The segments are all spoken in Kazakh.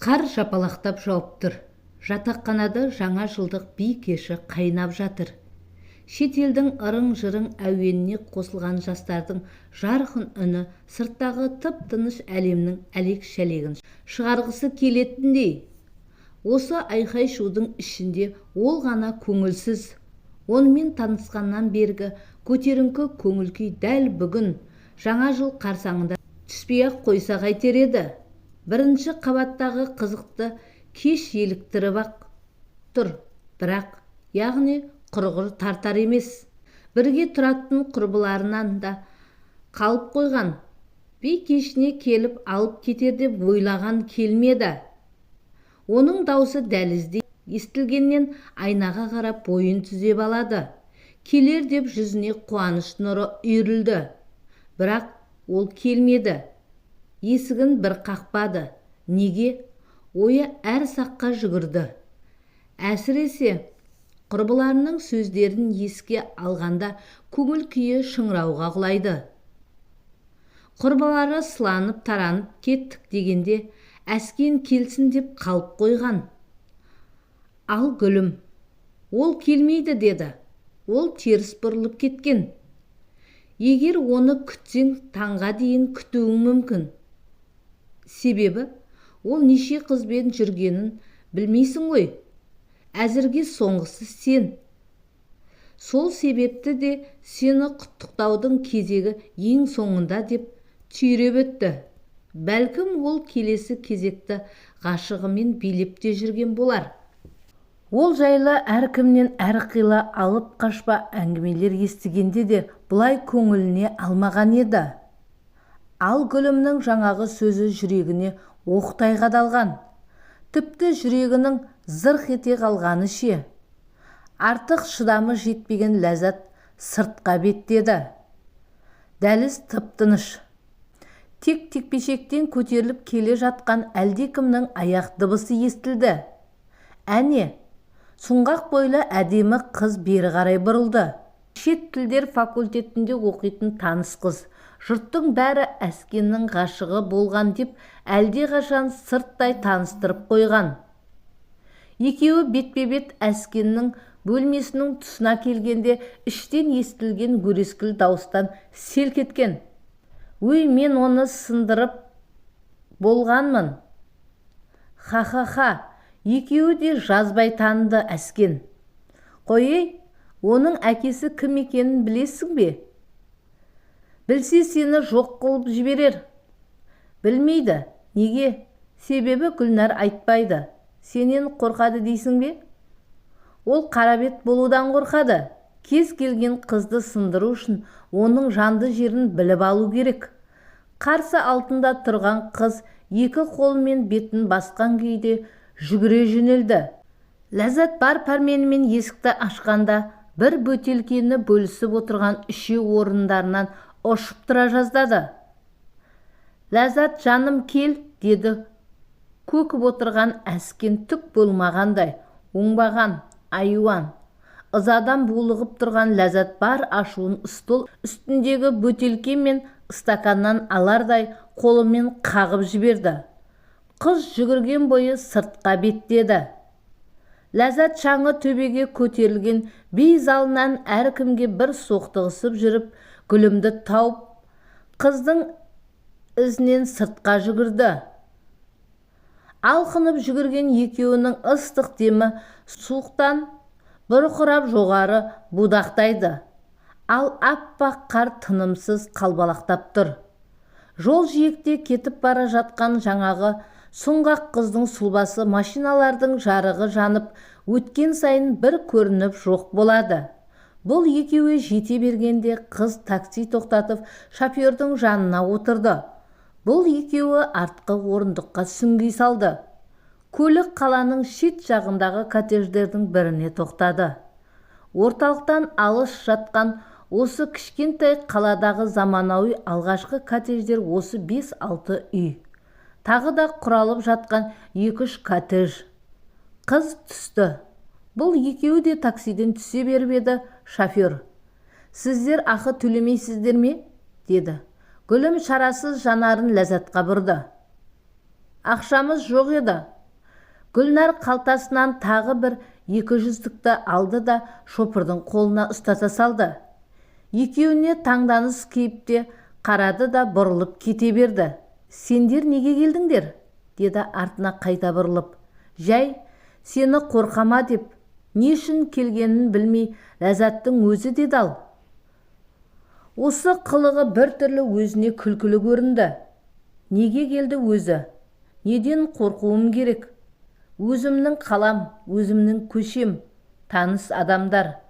Қар жапалақтап жауып тұр. Жатақханада жаңа жылдық би кеші қайнап жатыр. Шет елдің ырың-жырың әуеніне қосылған жастардың жарқын үні сырттағы тып-тыныш әлемнің әлек-шәлегін шығарғысы келетіндей. Осы айқай-шудың ішінде ол ғана көңілсіз. Онымен танысқаннан бергі көтеріңкі көңіл-күй дәл бүгін, жаңа жыл қарсаңында түспей-ақ қойса қайтер еді. Бірінші қабаттағы қызықты кеш еліктіріп-ақ тұр, бірақ, яғни құрғыр тартар емес. Бірге тұратын құрбыларынан да қалып қойған. Би кешіне келіп алып кетер деп ойлаған келмеді. Оның даусы дәлізде естілгеннен айнаға қарап бойын түзеп алады. Келер деп жүзіне қуаныш нұры үйірілді. Бірақ ол келмеді. Есігін бір қақпады. Неге? Ойы әр саққа жүгірді. Әсіресе құрбыларының сөздерін еске алғанда көңіл күйі шыңырауға құлайды. Құрбылары сыланып таранып кеттік дегенде Әскен келсін деп қалып қойған. Ал Гүлім, ол келмейді деді. Ол теріс бұрылып кеткен. Егер оны күтсең, таңға дейін күтуің мүмкін. Себебі ол неше қызбен жүргенін білмейсің ғой. Әзірге соңғысы сен. Сол себепті де сені құттықтаудың кезегі ең соңында деп түйреп өтті. Бәлкім, ол келесі кезекті ғашығымен билеп те жүрген болар. Ол жайлы әркімнен әрқилы алып қашпа әңгімелер естігенде де бұлай көңіліне алмаған еді. Ал Гүлімнің жаңағы сөзі жүрегіне оқтай қадалған. Тіпті жүрегінің зырқ ете қалғаны ше. Артық шыдамы жетпеген Ләззат сыртқа беттеді. Дәліз тып-тыныш. Тек текпешектен көтеріліп келе жатқан әлдекімнің аяқ дыбысы естілді. Әне, сұңғақ бойлы әдемі қыз бері қарай бұрылды. Шет тілдер факультетінде оқитын таныс қыз. Жұрттың бәрі Әскеннің ғашығы болған деп әлдеқашан сырттай таныстырып қойған. Екеуі бетпе-бет Әскеннің бөлмесінің тұсына келгенде іштен естілген өрескел дауыстан селк еткен. Өй, мен оны сындырып болғанмын. Ха-ха-ха, екеуі де жазбай таныды Әскен. Қой-ей, оның әкесі кім екенін білесің бе? Білсе, сені жоқ қылып жіберер. Білмейді. Неге? Себебі Гүлнар айтпайды. Сенен қорқады дейсің бе? Ол қарабет болудан қорқады. Кез келген қызды сындыру үшін оның жанды жерін біліп алу керек. Қарсы алдында тұрған қыз екі қолымен бетін басқан күйде жүгіре жөнелді. Ләззат бар пәрменімен есікті ашқанда бір бөтелкені бөлісіп отырған үшеу орындарынан ұшып тұра жаздады. Ләззат, жаным, кел, деді көкіп отырған Әскен түк болмағандай. Оңбаған, айуан. Ызадан булығып тұрған Ләззат бар ашуын стол үстіндегі бөтелке мен стаканнан алардай қолымен қағып жіберді. Қыз жүгірген бойы сыртқа беттеді. Ләззат шаңы төбеге көтерілген би залынан әркімге бір соқтығысып жүріп, Гүлімді тауып, қыздың ізінен сыртқа жүгірді. Алқынып жүгірген екеуінің ыстық демі суықтан бұрқырап жоғары будақтайды. Ал аппақ қар тынымсыз қалбалақтап тұр. Жол жиекте кетіп бара жатқан жаңағы сұңғақ қыздың сұлбасы машиналардың жарығы жанып өткен сайын бір көрініп жоқ болады. Бұл екеуі жете бергенде қыз такси тоқтатып, шофердің жанына отырды. Бұл екеуі артқы орындыққа сүңги салды. Көлік қаланың шет жағындағы коттедждердің біріне тоқтады. Орталықтан алыс жатқан осы кішкентай қаладағы заманауи алғашқы коттедждер осы 5-6 үй. Тағы да құралып жатқан 2-3 коттедж. Қыз түсті. Бұл екеуі де таксиден түсе беріп еді, шофер: "Сіздер ақы төлемейсіздер ме?" деді. Гүлім шарасыз жанарын Ләззатқа бұрды. Ақшамыз жоқ еді. Гүлнар қалтасынан тағы бір 200-дікті алды да шопырдың қолына ұстата салды. Екеуіне таңданыс кейіпте қарады да бұрылып кете берді. «Сендер неге келдіңдер?» – деді артына қайта бұрылып. «Жай, сені қорқама деп». Не үшін келгенін білмей Ләззаттың өзі де дал. Осы қылығы біртүрлі өзіне күлкілі көрінді. Неге келді өзі? Неден қорқуым керек? Өзімнің қалам, өзімнің көшем, таныс адамдар.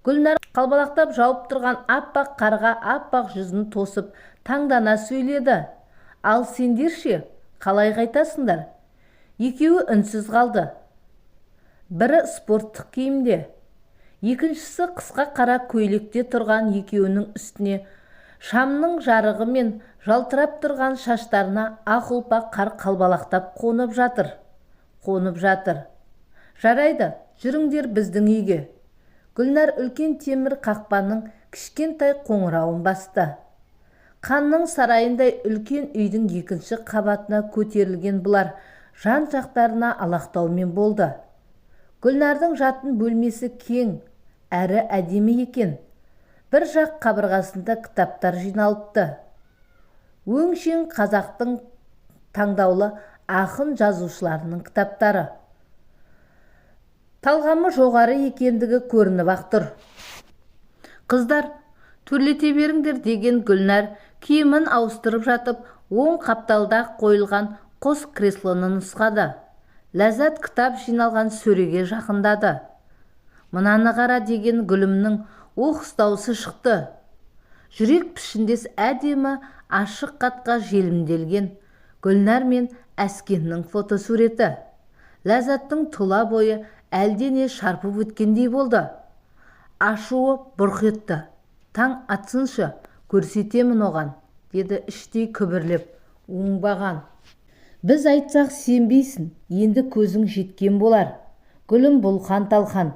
Гүлнар қалбалақтап жауып тұрған аппақ қарға аппақ жүзін тосып, таңдана сөйледі. «Ал сендер ше, қалай қайтасыңдар?» Екеуі үнсіз қалды. Бірі спорттық киімде, екіншісі қысқа қара көйлекте тұрған екеуінің үстіне шамның жарығымен жалтырап тұрған шаштарына ақ ұлпа қар қалбалақтап қонып жатыр, қонып жатыр. «Жарайды, жүріңдер біздің үйге». Гүлнар үлкен темір қақпаның кішкентай қоңырауын басты. Ханның сарайындай үлкен үйдің екінші қабатына көтерілген бұлар жан-жақтарына алақтаумен болды. Гүлнардың жатын бөлмесі кең әрі әдемі екен. Бір жақ қабырғасында кітаптар жиналыпты. Өңшең қазақтың таңдаулы ақын жазушыларының кітаптары. Талғамы жоғары екендігі көрініп-ақ тұр. «Қыздар, төрлете беріңдер», – деген Гүлнар киімін ауыстырып жатып, оң қапталда қойылған қос креслоны нұсқады. Ләззат кітап жиналған сөреге жақындады. «Мынаны қара», – деген Гүлімнің оқыс даусы шықты. Жүрек пішіндес әдемі ашық хатқа желімделген Гүлнар мен Әскеннің фотосуреті. Ләззаттың тұла бойы әлдене шарпып өткендей болды. Ашуы бұрқ етті. «Таң атсыншы, көрсетемін оған», – деді іштей күбірлеп. «Оңбаған! Біз айтсақ, сенбейсің, енді көзің жеткен болар». Гүлім бұлқан-талқан.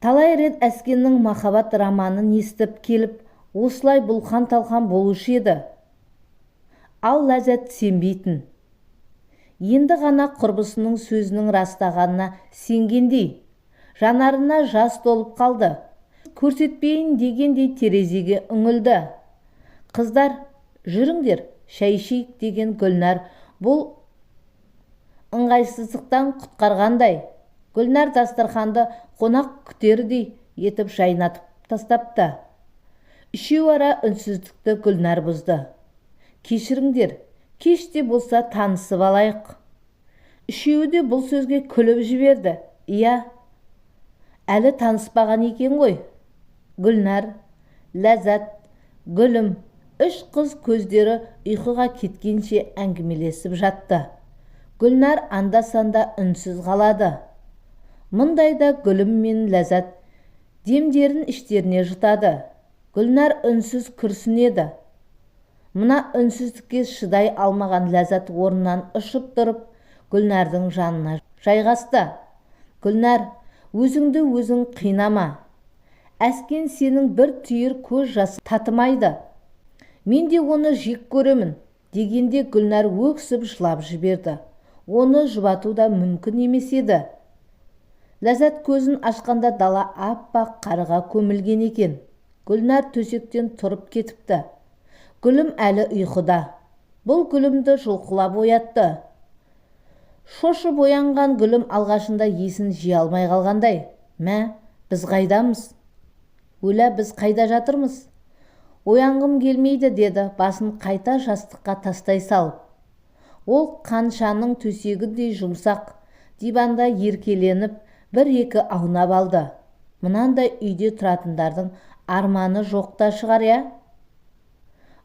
Талай рет Әскеннің махаббат романын естіп келіп, осылай бұлқан-талқан болушы еді. Ал Ләззат сенбейтін. Енді ғана құрбысының сөзінің растағанына сенгендей, жанарына жас толып қалды. Көрсетпейін дегендей терезеге үңілді. «Қыздар, жүріңдер, шай ішейік», – деген Гүлнар бұл ыңғайсыздықтан құтқарғандай. Гүлнар дастарханды қонақ күтердей етіп жайнатып тастапты. Үшеуара үнсіздікті Гүлнар бұзды. «Кешіріңдер, кеш те болса танысып алайық». Үшеуі де бұл сөзге күліп жіберді. Иә, әлі таныспаған екен ғой. Гүлнар, Ләззат, Гүлім – үш қыз көздері ұйқыға кеткенше әңгімелесіп жатты. Гүлнар анда-санда үнсіз қалады. Мұндайда Гүлім мен Ләззат демдерін іштеріне жұтады. Гүлнар үнсіз күрсінеді. Мына үнсіздікке шыдай алмаған Ләззат орнынан ұшып тұрып, Гүлнардың жанына жайғасты. «Гүлнар, өзіңді өзің қинама. Әскен сенің бір түйір көз жас татымайды. Мен де оны жек көремін», – дегенде Гүлнар өксіп жылап жіберді. Оны жұбату да мүмкін емес еді. Ләззат көзін ашқанда дала аппақ қарға көмілген екен. Гүлнар төсектен тұрып кетіпті. Гүлім әлі ұйқыда. Бұл Гүлімді жұлқылап оятты. Шошып оянған Гүлім алғашында есін жия алмай қалғандай. «Мә, біз қайдамыз? Өлә, біз қайда жатырмыз? Оянғым келмейді», – деді басын қайта жастыққа тастай салып. Ол қаншаның төсегіндей жұмсақ диванда еркеленіп бір-екі аунап алды. Мынандай үйде тұратындардың арманы жоқ та шығар, иә?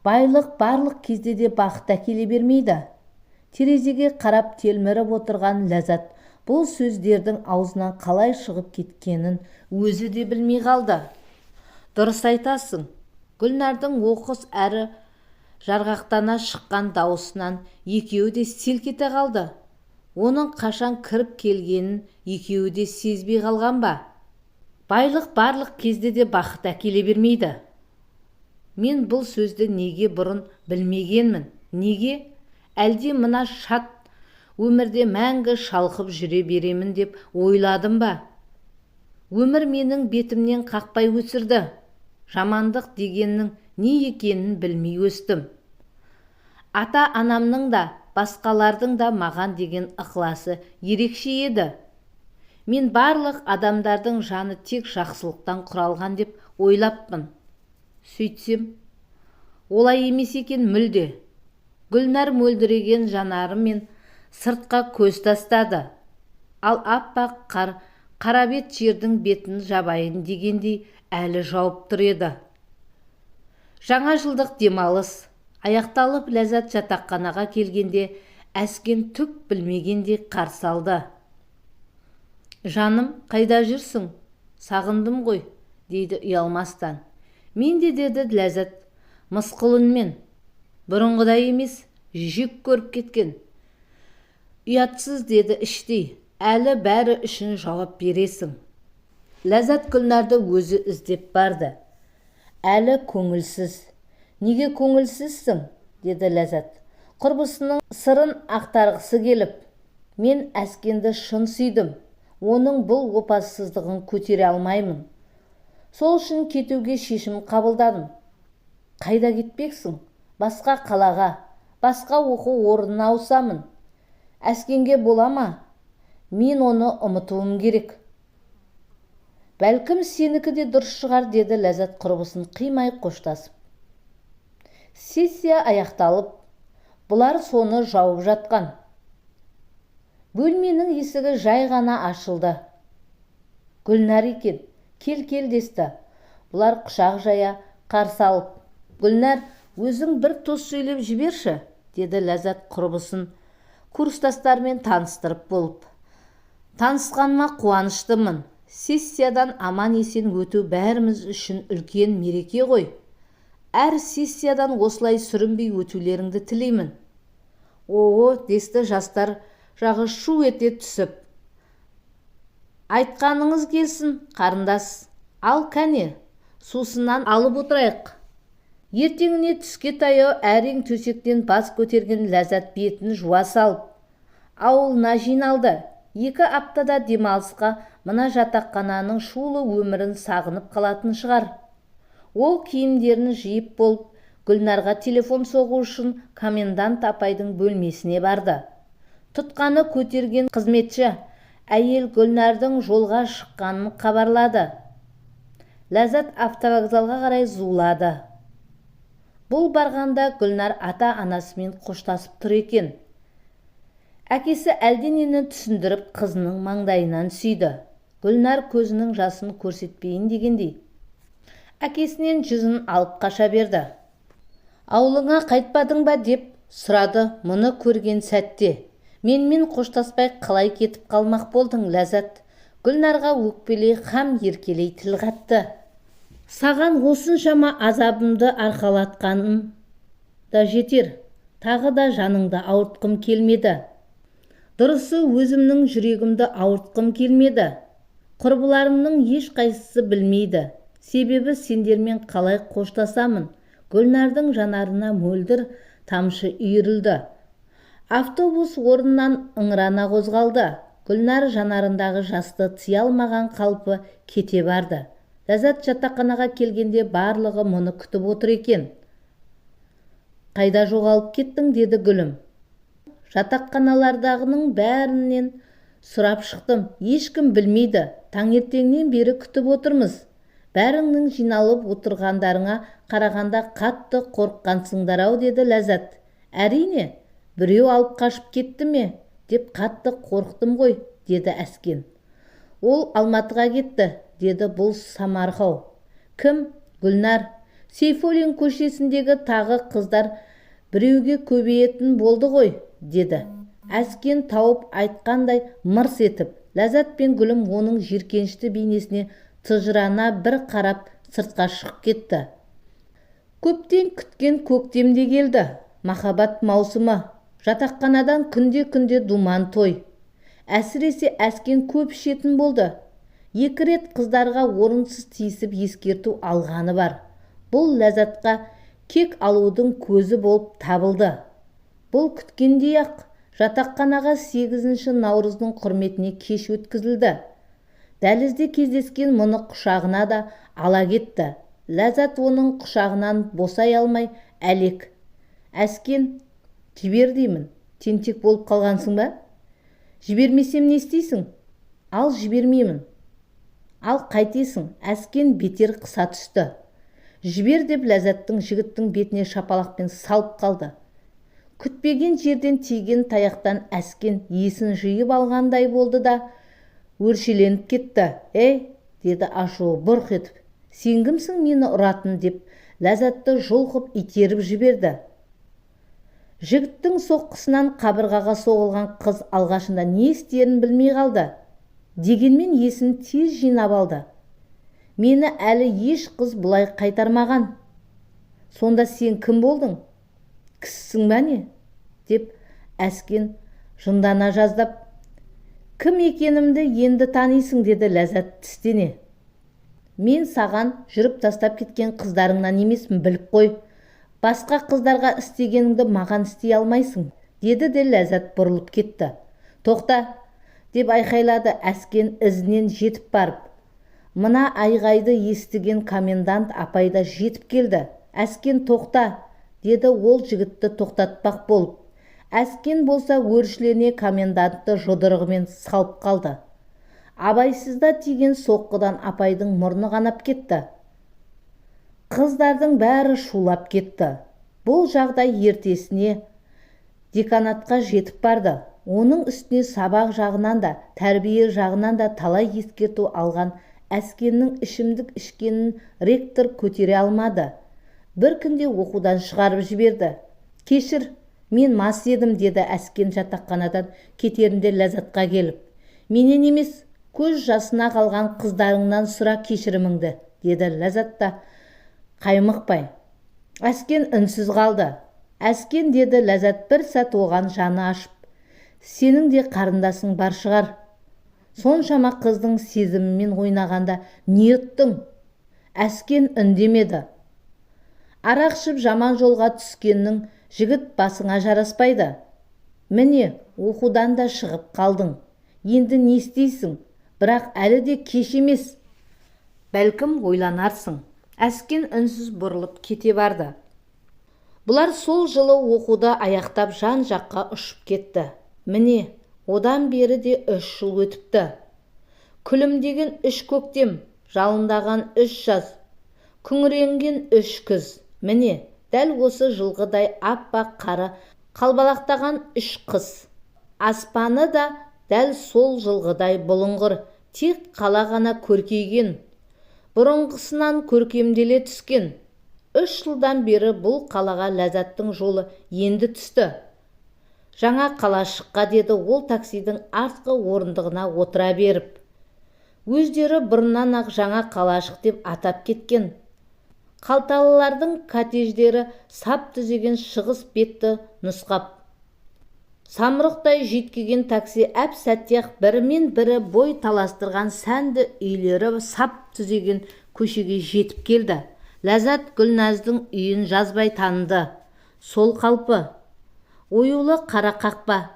Байлық барлық кезде де бақыт әкеле бермейді. Терезеге қарап телміріп отырған Ләззат бұл сөздердің аузынан қалай шығып кеткенін өзі де білмей қалды. «Дұрыс айтасың». Гүлнардың оқыс әрі жарғақтана шыққан дауысынан екеуі де селк ете қалды. Оның қашан кіріп келгенін екеуі де сезбей қалған ба? Байлық барлық кезде де бақыт әкеле бермейді. Мен бұл сөзді неге бұрын білмегенмін? Неге? Әлде мына шат Өмірде мәңгі шалқып жүре беремін деп ойладым ба? Өмір менің бетімнен қақпай өсірді. Жамандық дегеннің не екенін білмей өстім. Ата-анамның да, басқалардың да маған деген ықыласы ерекше еді. Мен барлық адамдардың жаны тек жақсылықтан құралған деп ойлаппын. Сөйтсем, олай емес екен мүлде. Гүлнар мөлдіреген жанарымен сыртқа көз тастады. Ал аппақ қар қарабет жердің бетін жабайын дегендей әлі жауып тұр еді. Жаңа жылдық демалыс аяқталып, Ләззат жатақханаға келгенде Әскен түк білмегендей қарсы алды. «Жаным, қайда жүрсің? Сағындым ғой», – дейді ұялмастан. «Мен де», – деді Ләззат мысқыл үнмен. Бұрынғыдай емес, жек көріп кеткен. «Ұятсыз», – деді іштей, «әлі бәрі үшін жауап бересің». Ләззат Гүлнарды өзі іздеп барды. Әлі көңілсіз. «Неге көңілсізсің?» – деді Ләззат құрбысының сырын ақтарғысы келіп. «Мен Әскенді шын сүйдім. Оның бұл опасыздығын көтере алмаймын. Сол үшін кетуге шешім қабылдадым». «Қайда кетпексің?» «Басқа қалаға, басқа оқу орнына ауысамын». «Әскенге бола ма? Мен оны ұмытуым керек». «Бәлкім, сенікі де дұрыс шығар», – деді Ләззат құрбысын қимай қоштасып. Сессия аяқталып, бұлар соны жауып жатқан. Бөлменің есігі жай ғана ашылды. Гүлнар екен. «Кел, кел», – десті бұлар құшақ жая қарсы алып. «Гүлнар, өзің бір тост сөйлеп жіберші», – деді Ләззат құрбысын курстастарымен таныстырып болып. «Танысқаныма қуаныштымын. Сессиядан аман-есен өту бәріміз үшін үлкен мереке ғой. Әр сессиядан осылай сүрінбей өтулеріңді тілеймін». «О-о», – десті жастар жағы шу ете түсіп. «Айтқаныңыз келсін, қарындас. Ал кәне, сусыннан алып отырайық». Ертеңіне түске таяу әрең төсектен бас көтерген Ләззат бетін жуа салып, ауылына жиналды. 2 аптада демалысқа мына жатақхананың шулы өмірін сағынып қалатын шығар. Ол киімдерін жиып болып, Гүлнарға телефон соғу үшін комендант апайдың бөлмесіне барды. Тұтқаны көтерген қызметші әйел Гүлнардың жолға шыққанын хабарлады. Ләззат автовокзалға қарай зулады. Бұл барғанда Гүлнар ата-анасымен қоштасып тұр екен. Әкесі әлденені түсіндіріп, қызының маңдайынан сүйді. Гүлнар көзінің жасын көрсетпейін дегендей, әкесінен жүзін алып қаша берді. «Ауылыңа қайтпадың ба?» – деп сұрады мұны көрген сәтте. «Менімен қоштаспай қалай кетіп қалмақ болдың, Ләззат?» Гүлнарға өкпелей һәм еркелей тіл қатты. «Саған осыншама азабымды арқалатқаным да жетер. Тағы да жаныңды ауыртқым келмеді. Дұрысы, өзімнің жүрегімді ауыртқым келмеді. Құрбыларымның ешқайсысы білмейді. Себебі сендермен қалай қоштасамын?» Гүлнардың жанарына мөлдір тамшы үйірілді. Автобус орнынан ыңырана қозғалды. Гүлнар жанарындағы жасты тыя алмаған қалпы кете барды. Ләззат жатақханаға келгенде барлығы мұны күтіп отыр екен. «Қайда жоғалып кеттің?» – деді Гүлім. «Жатақханалардағының бәрінен сұрап шықтым. Ешкім білмейді. Таңертеңнен бері күтіп отырмыз. Бәріңнің жиналып отырғандарыңа қарағанда, қатты қорыққансыңдар-ау», – деді Ләззат. «Әрине, біреу алып қашып кетті ме деп қатты қорықтым ғой», – деді Әскен. «Ол Алматыға кетті», – деді бұл самарқау. «Кім?» «Гүлнар. Сейфуллин көшесіндегі тағы қыздар біреуге көбейетін болды ғой», – деді Әскен тауып айтқандай мырс етіп. Ләззат пен Гүлім оның жиіркенішті бейнесіне тыжырына бір қарап, сыртқа шығып кетті. Көптен күткен көктем де келді. Махаббат маусымы. Жатақханадан күнде-күнде думан той. Әсіресе Әскен көп ішетін болды. Екі рет қыздарға орынсыз тиісіп, ескерту алғаны бар. Бұл Ләззатқа кек алудың көзі болып табылды. Бұл күткендей-ақ Жатақханаға 8 наурыздың құрметіне кеш өткізілді. Дәлізде кездескен мұны құшағына да ала кетті. Ләззат оның құшағынан босай алмай әлек. Әскен, жібер деймін, тентек болып қалғансың ба? Жібермесем, не істейсің? Ал жібермеймін. Ал қайтесің? Әскен бетер қыса түсті. Жібер деп Ләззаттың жігіттің бетіне шапалақпен салып қалды. Күтпеген жерден тиген таяқтан Әскен есін жиып алғандай болды да, өршеленіп кетті. «Ей!» – деді ашуы бұрқ етіп. «Сен кімсің мені ұратын?» – деп Ләззатты жұлқып итеріп жіберді. Жігіттің соққысынан қабырғаға соғылған қыз алғашында не істерін білмей қалды. Дегенмен есін тез жинап алды. «Мені әлі еш қыз бұлай қайтармаған. Сонда сен кім болдың? Кісісің ба, не?» – деп Әскен жындана жаздап. «Кім екенімді енді танисың», – деді Ләззат тістене. «Мен саған жүріп тастап кеткен қыздарыңнан емеспін, біліп қой. Басқа қыздарға істегеніңді маған істей алмайсың», – деді де Ләззат бұрылып кетті. «Тоқта!» – деп айқайлады Әскен ізінен жетіп барып. Мына айғайды естіген комендант апай да жетіп келді. «Әскен, тоқта!» – деді ол жігітті тоқтатпақ болып. Әскен болса өршелене комендантты жұдырығымен салып қалды. Абайсызда тиген соққыдан апайдың мұрны қанап кетті. Қыздардың бәрі шулап кетті. Бұл жағдай ертесіне деканатқа жетіп барды. Оның үстіне сабақ жағынан да, тәрбие жағынан да талай ескерту алған Әскеннің ішімдік ішкенін ректор көтере алмады. Бір күнде оқудан шығарып жіберді. «Кешір, мен мас едім», – деді Әскен жатақханадан кетерінде Ләззатқа келіп. «Менен емес, көз жасына қалған қыздарыңнан сұра кешіріміңді», – деді Ләззат та қаймықпай. Әскен үнсіз қалды. «Әскен», – деді Ләззат бір сәт оған жаны ашып, «сенің де қарындасың бар шығар. Соншама қыздың сезімімен ойнағанда не ұттың?» Әскен үндемеді. «Арақ ішіп жаман жолға түскеннің жігіт басыңа жараспайды. Міне, оқудан да шығып қалдың. Енді не істейсің? Бірақ әлі де кеш емес, бәлкім, ойланарсың». Әскен үнсіз бұрылып кете барды. Бұлар сол жылы оқуды аяқтап, жан-жаққа ұшып кетті. Міне, одан бері де 3 жыл өтіпті. Күлімдеген үш көктем, жалындаған үш жаз, күңіренген үш күз. Міне, дәл осы жылғыдай аппақ қары қалбалақтаған үш қыс. Аспаны да дәл сол жылғыдай бұлыңғыр, тек қала ғана көркейген, бұрынғысынан көркемделе түскен. 3 жылдан бері бұл қалаға Ләззаттың жолы енді түсті. «Жаңа қалашыққа», – деді ол таксидің артқы орындығына отыра беріп. Өздері бұрыннан-ақ Жаңа қалашық деп атап кеткен. Қалталылардың коттедждері сап түзеген шығыс бетті нұсқап, самұрықтай жүйткіген такси әп-сәтте-ақ бірімен бірі бой таластырған сәнді үйлері сап түзеген көшеге жетіп келді. Ләззат Гүлназдың үйін жазбай таныды. Сол қалпы: оюлы қара қақпа,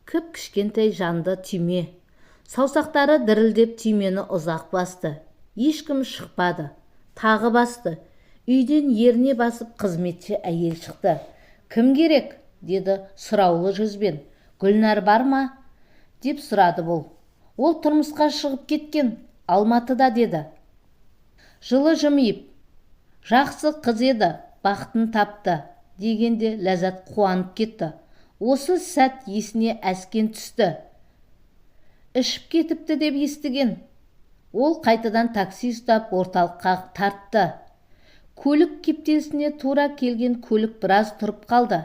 кіп-кішкентай жанды түйме. Саусақтары дірілдеп түймені ұзақ басты. Ешкім шықпады. Тағы басты. Үйден ерне басып қызметші әйел шықты. «Кім керек?» – деді сұраулы жүзбен. «Гүлнар бар ма?» – деп сұрады бұл. «Ол тұрмысқа шығып кеткен, Алматыда», – деді жылы жымиып. «Жақсы қыз еді, бақытын тапты», – дегенде Ләззат қуанып кетті. Осы сәт есіне Әскен түсті. Ішіп кетіпті деп естіген. Ол қайтадан такси ұстап, орталыққа тартты. Көлік кептелісіне тура келген көлік біраз тұрып қалды.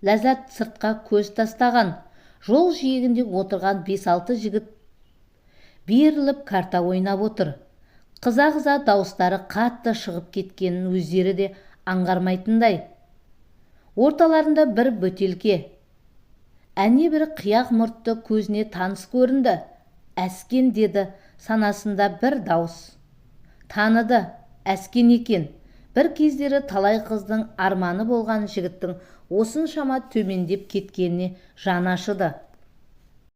Ләззат сыртқа көз тастаған. Жол жиегінде отырған бес-алты жігіт беріліп карта ойнап отыр. Қыза-қыза дауыстары қатты шығып кеткенін өздері де аңғармайтындай. Орталарында бір бөтелке. Әне бір қияқ мұртты көзіне таныс көрінді. «Әскен», – деді санасында бір дауыс. Таныды, Әскен екен. Бір кездері талай қыздың арманы болған жігіттің Осыншама төмендеп кеткеніне жаны ашыды.